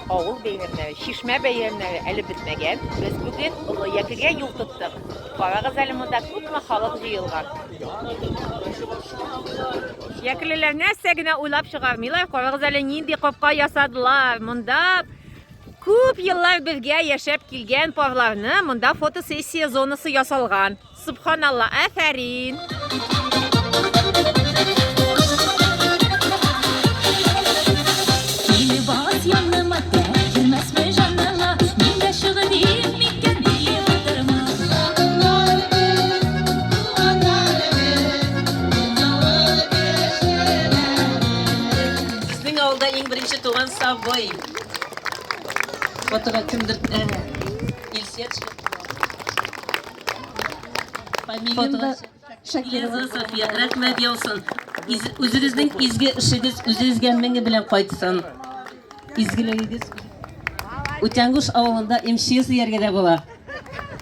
Авыл бәйрәмнәре, чишмә бәйрәмнәре әле бетмәгән. Без бүген Олы Якегә юл тоттык. Карагыз әле монда күпме халык җыелган. Якелеләр нәрсә генә уйлап чыгармыйлар. Карагыз әле нинди капка ясадылар. Монда күп еллар бергә яшәп килгән парларны монда фотосессия зонасы ясалган. Субханалла, афәрин! Безнең авылда иң беренче туган сабый. Фотога кемдер Илсөя Фамилиям да Шакирова. София, рәхмәт яусын. Үзегезнең изге эшегез үзегезгә меңе белән кайтсын. Изгелегегез. Үтәнгуш авылында МЧС дияргә дә була.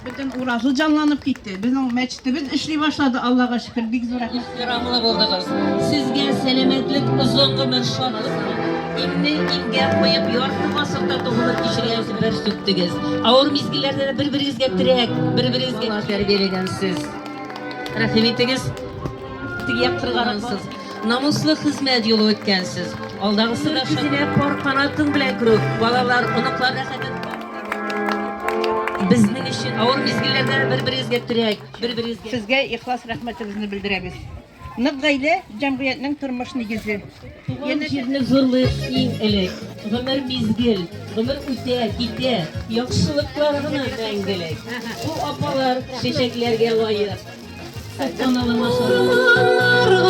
Бөтен Уразы җанланып китте. Безнең мәчетебез эшли башлады, Аллага шөкер, бик зур рәхмәт. Ихтирамлы булдыгыз. Сезгә сәламәтлек, озын гомер, шатлык. Иңне иңгә куеп, ярты гасыр тату гомер кичергәнсез, бер сүктегез. Авыр мизгелләрдә дә бер-берегезгә терәк, бер-берегезгә бала тәрбияләгәнсез. Рәхим итегез, теге як кыргарансыз. Намуслы хезмәт юлы үткәнсез. Алдагысы да күзенә пар канатың белән керү, балалар, оныклар рәхәтен Безнең өчен авыр мизгелләрдә дә бер-берегезгә терәк, бер-берегезгә Сезгә ихлас рәхмәтебезне белдерәбез. Нык гаилә, җәмгыятьнең тормыш нигезе. Туган җирне зурлыйк иң элек. Гомер мизгел, гомер үтә, китә, яхшылыклар гына мәңгелек. Бу апалар чәчәкләргә лаек. Тантаналы машалла.